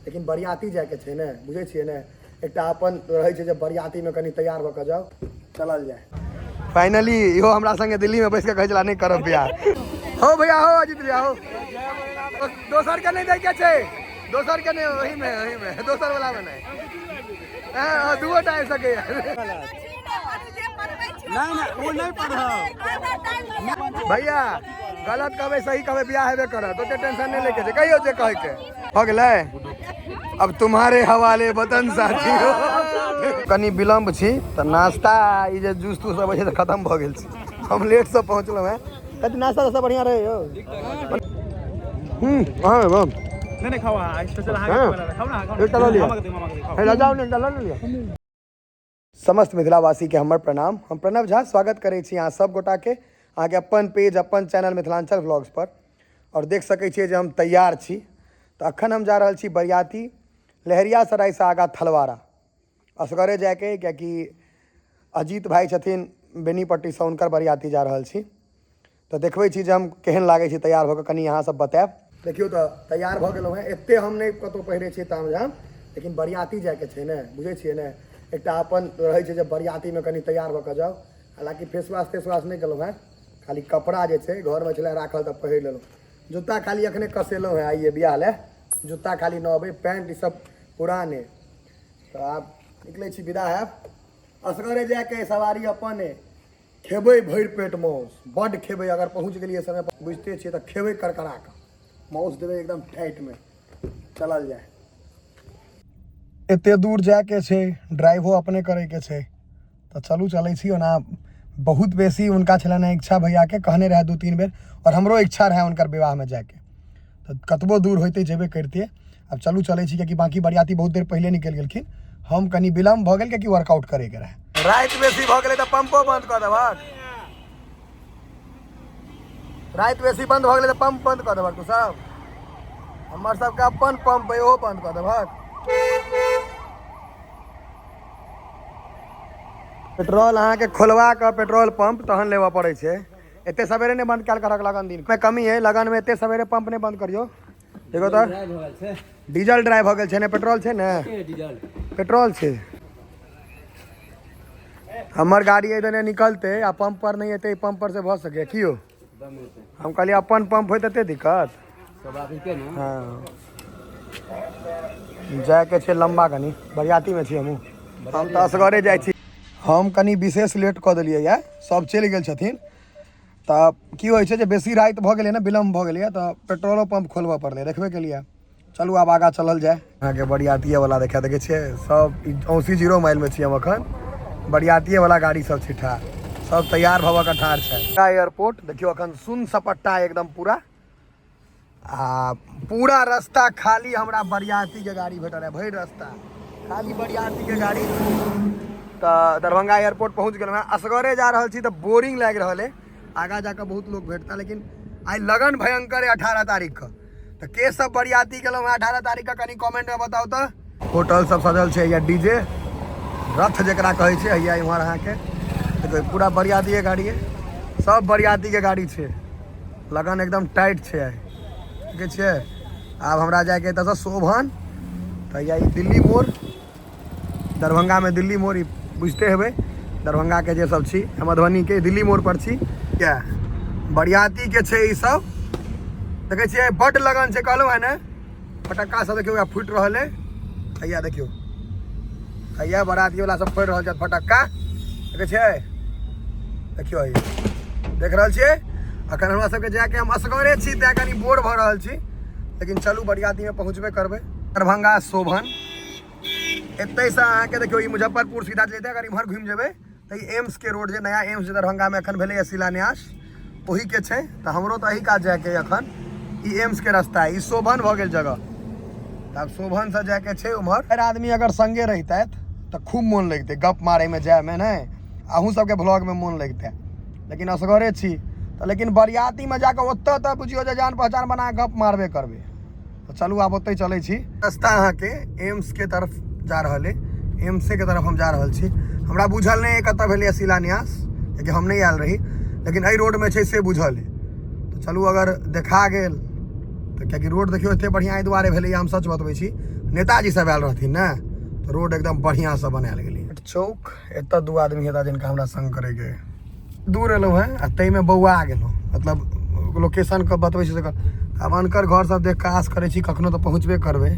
लेकिन बरियाती जाइके छै ने, बुझै छियै ने, एकटा अपन रहै छै जे बरियातीमे कनि तैयार भऽ कऽ जाउ। चलल जाय। फाइनली इहो हमरा संगे दिल्लीमे बैस कऽ कहै छला नहि करब बियाह। हो भैया, हो अजित भैया, हो। दोसर के नहि दैके छै, दोसर के नहि, ओहीमे ओहीमे दोसर वाला मे नहि। हँ, दूओ टा आबि सकैया। नहीं नहीं, वो नहीं पढ़ब। भैया गलत कहबै सही कहबै, बियाह हेबे करत, ओते टेंशन नहि लैके छै। कहियौ जे कहैके भऽ गेलै। अब तुम्हारे हवाले वतन साथी। कनि विलम्ब छी तऽ नाश्ता ई जे जूस तूस अबै छै तऽ खतम भऽ गेल छै। हम लेटसँ पहुँचलहुँ हेँ। कथी नाश्ता तास्ता बढ़िआँ रहै यौ? हँ हँ। नहीं नहीं, खाओ, स्पेशल अहाँ हाँ। खाओ ना, खाओ ना। एकटा लऽ लिअ। मामा के दे, मामा के दे, खाओ। हे, लऽ जाउ ने, एकटा लऽ ने लिअ। समस्त मिथिलावासीके हमर प्रणाम। हम प्रणव झा स्वागत करै छी अहाँ सब गोटाके अहाँके अपन पेज अपन चैनल मिथिलांचल व्लॉग्स पर। आओर देख सकै छियै जे हम तैयार छी। तऽ अखन हम जा रहल छी बरियाती लहेरियासरायसँ आगाँ थलवारा, असगरे जायके, कियाकि अजीत भाई छथिन बेनीपट्टीसँ, हुनकर बरियाती जा रहल छी। तऽ देखबै छी जे हम केहन लागै छी तैयार भऽ कऽ, कनि अहाँ सब बतायब। देखियौ तऽ तैयार भऽ गेलहुँ हेँ। एते हम नहि कतहु पहिरै छियै तामझाम, लेकिन बरियाती जायके छै ने, बुझै छियै ने, एकटा अपन रहै छै जे बरियातीमे कनि तैयार भऽ कऽ जाउ। हालाँकि फेसवाश तेसवाश नहि केलहुँ हेँ, खाली कपड़ा जे छै घरमे छलै राखल तऽ पहिर लेलहुँ। जूता खाली एखने कसेलहुँ हेँ आइए बियाह लए, जूता खाली नहबै, पैंट ई सब पुरान अइ। तऽ आब निकलै छी, विदा हैब। असगरे जायके सवारी अपन अइ। खेबै भरि पेट माउस, बड्ड खेबै। अगर पहुँच गेलियै समय पर, बुझिते छियै, तऽ खेबै करकरा कऽ माउस देबै एकदम टाइटमे। चलल जाय। एते दूर जायके छै, ड्राइवो अपने करैके छै, तऽ चलू चलै छी। ओना बहुत बेसी हुनका छलनि हेँ इच्छा, भैयाके कहने रहए 2-3 बेर, आओर हमरो इच्छा रहए हुनकर विवाहमे जायके, तऽ कतबो दूर होइतै जेबे करितियै। आब चलू चलै छी, कियाकि बाँकी बरियाती बहुत देर पहिले निकलि गेलखिन, हम कनि विलम्ब भऽ गेल कियाकि वर्कआउट करैके रहए। राति बेसी भऽ गेलै तऽ पंपो बंद कऽ देबहक। राति बेसी बंद भऽ गेलै तऽ पंप बंद कऽ देबहक। तू सब हमर सबके अपन पंप अइ, ओहो बंद कऽ देबहक। पेट्रोल अहाँके खोलवा कऽ पेट्रोल पंप तहन लेबऽ पड़ै छै। एते सवेरे नहि बंद कयल करक, लगन दिन मे कमी है, लगन में एते सवेरे पंप नहि बंद करियौ। देखो तऽ डीजल ड्राइव भऽ गेल छै ने, पेट्रोल छै ने, पेट्रोल छै। हमर गाड़ी एहि दने निकलतै आ पंप पर नहि एतै, पंप पर से भऽ सकैए की यौ? हम कहलियै अपन पंप होइत एते दिक्कत। हँ, जायके छै लम्बा कनि, बरियातीमे छी हमहूँ, हम तऽ असगरे जाइ छी। हम कनि विशेष लेट कऽ देलियै यऽ, सब चलि गेल छथिन। तऽ की होइ छै जे बेसी राति भऽ गेलै ने, विलम्ब भऽ गेलैए, तऽ पेट्रोलो पम्प खोलबऽ पड़लै, देखबे केलियै। चलू आब आगाँ चलल जाय। अहाँके बरियातिए वाला देखा देखै छियै सब। औसी 0 माइलमे छी हम अखन। बरियातिए वाला गाड़ी सब छै ठाढ़, सब तैयार भऽ कऽ ठाढ़ छै। एयरपोर्ट देखियौ अखन सुन सपट्टा एकदम पूरा, आ पूरा रास्ता खाली हमरा बरियातीके गाड़ी भेटल है, भरि रास्ता खाली बरियातीके गाड़ी। तऽ दरभंगा एयरपोर्ट पहुँच गेलहुँ हेँ। असगरे जा रहल छी तऽ बोरिंग लागि रहल है। आगाँ जाकऽ बहुत लोक भेटता, लेकिन आइ लगन भयंकर है 18 तारीखके। तऽ के सब बरियाती गेलहुँ हेँ 18 तारीखके, कनि कमेंटमे बताउ। तऽ होटल सब सजल छै, या डीजे रथ जकरा कहै छै, हैया इम्हर अहाँके देखियौ पूरा बरियातीके गाड़ी है, सब बरियातीके गाड़ी छै। लगन एकदम टाइट छै आइ, देखै छियै। आब हमरा जायके एतऽसँ शोभन, तऽ या ई दिल्ली मोड़, दरभंगामे दिल्ली मोड़ ई बुझिते हेबै, दरभंगाके जे सब छी, मधुबनीके दिल्ली मोड़ पर छी। किया बरियातीके छै ई सब, देखै छियै बड्ड लगन छै। कहलहुँ हेँ ने, फटक्का सब देखियौ फूटि रहल है। हैया देखियौ, हैया बराती वाला सब फोड़ि रहल छथि फटक्का, देखै छियै। देखियौ हैया देख रहल छियै। अखन हमरा सबके जाके, हम असगरे छी तैं कनि बोर भऽ रहल छी, लेकिन चलू बरियातीमे पहुँचबे करबै। दरभंगा शोभन एतहिसँ अहाँके देखियौ ई मुजफ्फरपुर सीधा जेतै। अगर इम्हर घुमि जेबै तऽ ई एम्स के रोड, जे नया एम्स जे दरभंगामे एखन भेलैए शिलान्यास, ओहीके छै। तऽ हमरो तऽ एही काज जायके अखन। ई एम्स के रास्ता है, ई शोभन भऽ गेल जगह। तऽ आब शोभनसँ जायके छै उम्हर। चारि आदमी अगर संगे रहितथि तऽ खूब मोन लगितै गप मारैमे जायमे, नहि अहूँ सबके व्लॉगमे मोन लगितै, लेकिन असगरे छी तऽ। लेकिन बरियातीमे जाकऽ ओतऽ तऽ बुझियौ जे जान पहचान बना गप मारबे करबै। तऽ चलू आब ओतहि चलै छी। रास्ता अहाँके एम्स के तरफ जा रहल अइ, एम्से के तरफ हम जा रहल छी। हमरा बुझल नहि अइ कतऽ भेलैए शिलान्यास, कियाकि हम नहि आयल रही, लेकिन एहि रोडमे छै से बुझल अइ। तऽ चलू अगर देखा गेल तऽ, कियाकि रोड देखियौ एते बढ़िआँ एहि दुआरे भेलैए, हम सच बतबै छी, नेताजी सब आयल रहथिन ने, तऽ रोड एकदम बढ़िआँसँ बनायल गेलै। चौक एतऽ 2 आदमी हेता जिनका हमरा संग करैके। दूर एलहुँ हेँ आ ताहिमे बौआ गेलहुँ, मतलब लोकेशनके बतबै छी। आब अनकर घर सब देख कऽ आस करै छी कखनो तऽ पहुँचबे करबै,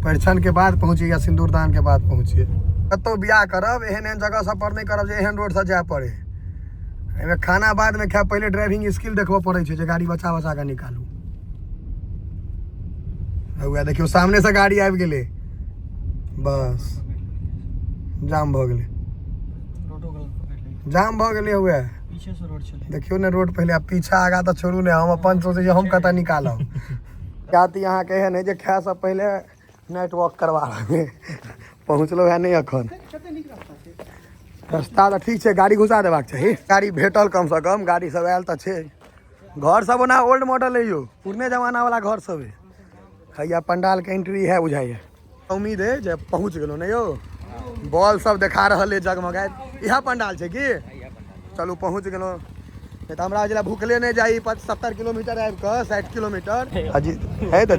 परिछनके बाद पहुँचिए या सिन्दूरदानके बाद पहुँचिए। कतहु बियाह करब एहन एहन जगह सब पर नहि करब जे एहन रोडसँ जाय पड़े। एहिमे खाना बादमे खायब, पहिले ड्राइविंग स्किल देखबऽ पड़ै छै जे गाड़ी बचा बचा कऽ निकालू। वएह देखियौ सामनेसँ गाड़ी आबि गेलै, बस जाम भऽ गेलै, जाम भऽ गेलै। हुए देखियौ ने रोड पहिले, आब पीछा आगा तऽ छोड़ू ने, हम अपन सोचै छी हम कतऽ निकालब। जाति अहाँके एहन है जे खायसँ पहिले नाइट वॉक करबा रहल पहुँचलहुँ है नहि एखन। रास्ता तऽ ठीक छै, गाड़ी घुसा देबाक चाही। गाड़ी भेटल कमसँ कम, गाड़ी सब आयल तऽ छै। घर सब ओना ओल्ड मॉडल है यौ, पुरने जमाना वाला घर सब है। हैया पंडाल के एंट्री है बुझाइए। उम्मीद है जे पहुँच गेलहुँ ने यौ। बॉल सब देखा रहल है जगमगाइत। इएह पंडाल छै की? चलू पहुँच गेलहुँ, नहि तऽ हमरा जेना भूखले नहि जाइ। 70 किलोमीटर आबि कऽ, 60 किलोमीटर। अजी है तऽ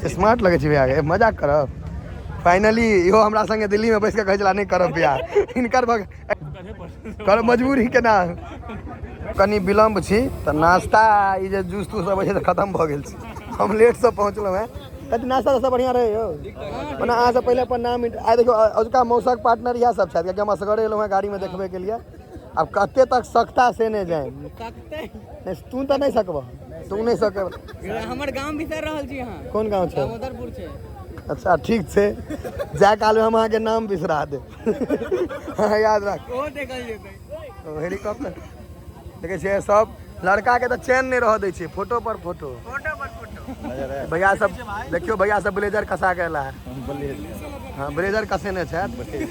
स्मार्ट लगै छै भैया, मजाक करब। फाइनली इहो हमरा संगे दिल्ली में बैस के कहै छला नहि करब बियाह, हिनकर भग कर मजबूरी केना। कनि विलम्ब छी तऽ नाश्ता ई जे जूस तूस अबै छै तऽ खतम भऽ गेल छै। हम लेटसँ पहुँचलहुँ हेँ। कथी नाश्ता तास्ता बढ़िआँ रहै यौ? ओना अहाँसँ पहिले अपन नाम आइ देखियौ, अजुका मौसक पार्टनर इएह सब छथि, कियाकि हम असगरे एलहुँ हेँ गाड़ीमे देखबैके लिए। आब कते तक सकता से नहि जानि। नहि तू तऽ नहि सकबह, तू नहि सकब। हमर गाम बिसरि रहल छी अहाँ। कोन गाँव छै? दामोदरपुर छै। अच्छा ठीक छै, जाय कालमे हम अहाँके नाम बिसरा देब, हाँ याद राख। ओहो देखल जेतै। हेलीकॉप्टर देखै छियै, सब लड़का के तऽ चैन नहि रहऽ दै छै, फोटो पर फोटो, फोटो पर फोटो। भैया सब देखियौ, भैया सब ब्लेजर कसा के एला है। हाँ ब्लेजर कसेने छथि,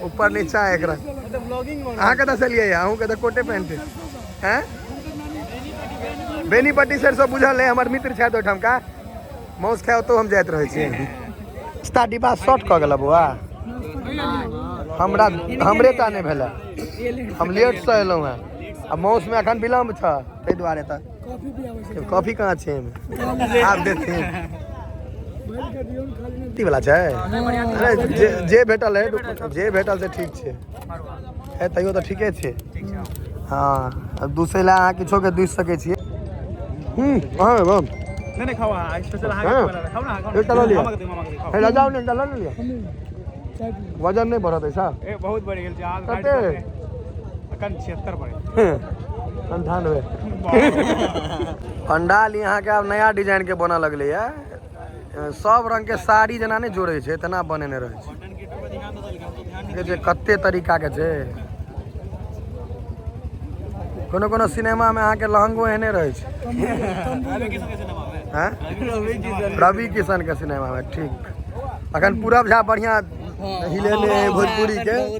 ऊपर नीचा एकरा। अहाँ कतऽ से एलियै? अहूँके तऽ कोटे पेंट हैं। बेनीपट्टी सर सब बुझल है, हमर मित्र छथि ओहिठामका, माउस खाय ओतौ हम जाइत रहै छी। नाश्ता डिब्बा शॉर्ट कऽ गेल बौआ, हमरा हमरे टा नहि भेलै, हम लेटसँ एलहुँ हेँ आ माउसमे एखन विलम्ब छ, ताहि दुआरे। तऽ कॉफी कहाँ छै एहिमे? आब देथिन। अथी वाला छै। अरे जे जे भेटल है, जे भेटल से ठीक छै। है तैयो तऽ ठीके छै। हाँ अब दूसरे ला अहाँ किछो के दूसि सकै छियै। हाँ बम नहि नहि खाउ अहाँ, स्पेशल अहाँके हाँ। बनायल। खाउ ना, खाउ। एकटा लऽ लिअ। मामाके दियौ, मामाके दियौ, खाउ। हे लजाउ ने, एकटा लऽ ने लिअ, वजन नहि बढ़त ऐसा। ए बहुत बढ़ि गेल छै अहाँ। कते? अखन 76 बढ़ि। 98। पंडाल यहाँ के आब नया डिजाइन के बनऽ लगलै है। सब रंग के साड़ी जेना नहि जोड़ै छै तेना बनेने रहै छै। देखै छियै कते तरीका के छै। कोनो कोनो सिनेमा में अहाँके लहंगो एहने रहै छै। हैं? रवि किशन के सिनेमा में ठीक। अखन पूरब झा बढ़िया हिलेने है भोजपुरी के,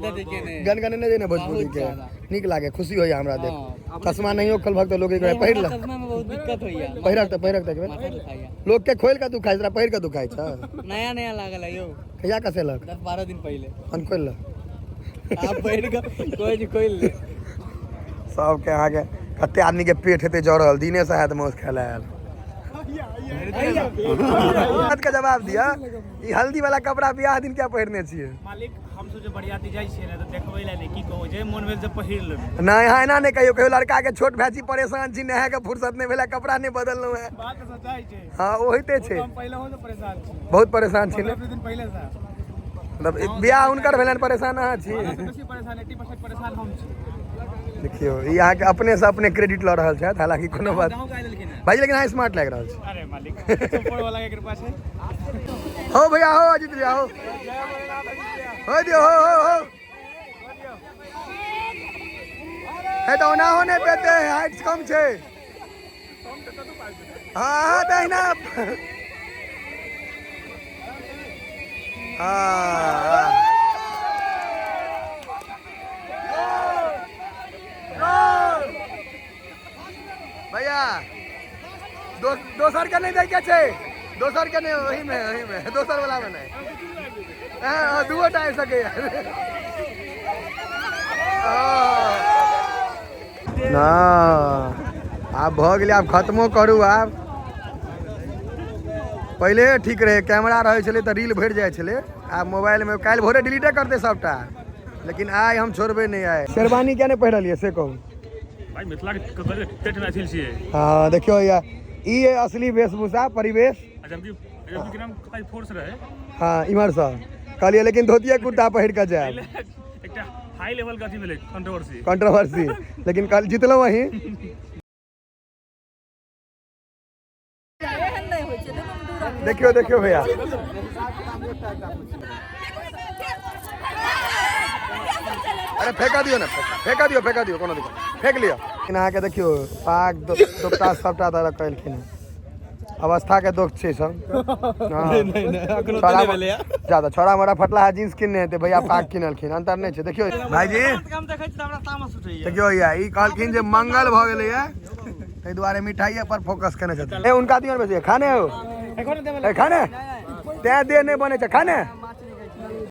गनगनेने जे ने भोजपुरी के, नीक लागे, खुशी होइया हमरा देख। चश्मा नहियो खोलबहक तऽ लोक एक बेर पहिर लक। चश्मा में बहुत दिक्कत होइया। पहिरक तऽ पहिरक तऽ एक बेर। माथा दुखाइया। लोक के खोलि कऽ दुखाइ छै, तोरा पहिर कऽ दुखाइ छ? नया नया लागल है यौ। कहिया कसेलक? 10-12 दिन पहिले। हम खोलि लक। आब पहिर कऽ कोइ जे खोलि ले। सबके अहाँके कते आदमी के पेट हेतै जरल, दिने से हैत माउस खाय लए आयल। बात के जवाब दिअ, ई हल्दी वाला कपड़ा बियाह दिन किया पहिरने छियै? मालिक, हम सब जे बरियाती जाइ छियै ने तऽ देखबै लए नहि, की कहू, जे मोन भेल से पहिर लेलहुँ। नहि अहाँ एना नहि कहियौ, कहियो लड़का के छोट भाईजी परेशान छी, नहाय के फुर्सत नहि भेलै, कपड़ा नहि बदललहुँ हेँ। बात तऽ सच्चाइ छै। हाँ ओ होइते छै। हम पहिले से परेशान छी। बहुत परेशान छी ने? 15 दिन पहिले से। मतलब बियाह हुनकर भेलनि, परेशान अहाँ छी? बेसी परेशान, 80% परेशान हम छी। देखियौ ई अहाँके अपने से अपने क्रेडिट लऽ रहल छथि, हालांकि कोनो बात गाँव के लेलखिन भाई, लेकिन अहाँ स्मार्ट लागि रहल छी। अरे मालिक, ऊपर वाला के कृपा छै। हो भैया हो, अजित भैया हो, हो दियो, हो हो हो। है तऽ ओना हो नहि पेते, हाइट कम छै। हाँ हाँ तहिना। हाँ भैया दोसर के नहि दैके छै, दोसर के नहि, ओहीमे ओहीमे, दोसर वाला मे नहि। हाँ दूओ टा आबि सकैया ना। आब भऽ गेलै, आब खत्मो करू आब। पहिले ठीक रहै, कैमरा रहै छलै तऽ रील भरि जाइ छलै। आब मोबाइलमे काल्हि भोरे डिलीटे करतै सबटा, लेकिन आइ हम छोड़बै नहि। आइ शेरवानी किया नहि पहिरलियै से कहू? भाई, मिथिला के पेट मैथिल छियै। हँ, देखियौ भैया, ई अइ असली वेशभूषा परिवेश। आ जबकि जबकि नाम फोर्स रहे। हँ, इम्हरसँ कहलियै, लेकिन धोतिए कुर्ता पहिर कऽ जायब। एकटा हाई लेवल के अथी भेलै, कंट्रोवर्सी। कंट्रोवर्सी, लेकिन कल जितलहुँ अहीं। देखियौ देखियौ भैया। अरे फेंका दियौ ने, फेंका दियौ, फेंका दियौ, कोनो दिक्कत नहि, फेंक लिअ। लेकिन अहाँके देखियौ, पाग दोपटा सबटा दऽ कएलखिन हँ। अवस्थाके दोष छै सब। हँ, ज्यादा छोड़ा मोड़ा फटला जींस किनने हेतै, भैया पाग किनलखिन, अंतर नहि छै। देखियौ भाईजी। हम देखै छी तऽ हमरा तामस उठैया। देखियौ भैया, ई कहलखिन जे मंगल भऽ गेलैया, ताहि दुआरे मिठाइए पर फोकस केने छथिन। ए, हुनका दियौ ने बेसी। खाने हो, ए खाने, तैं देह नहि बनै छै। खाने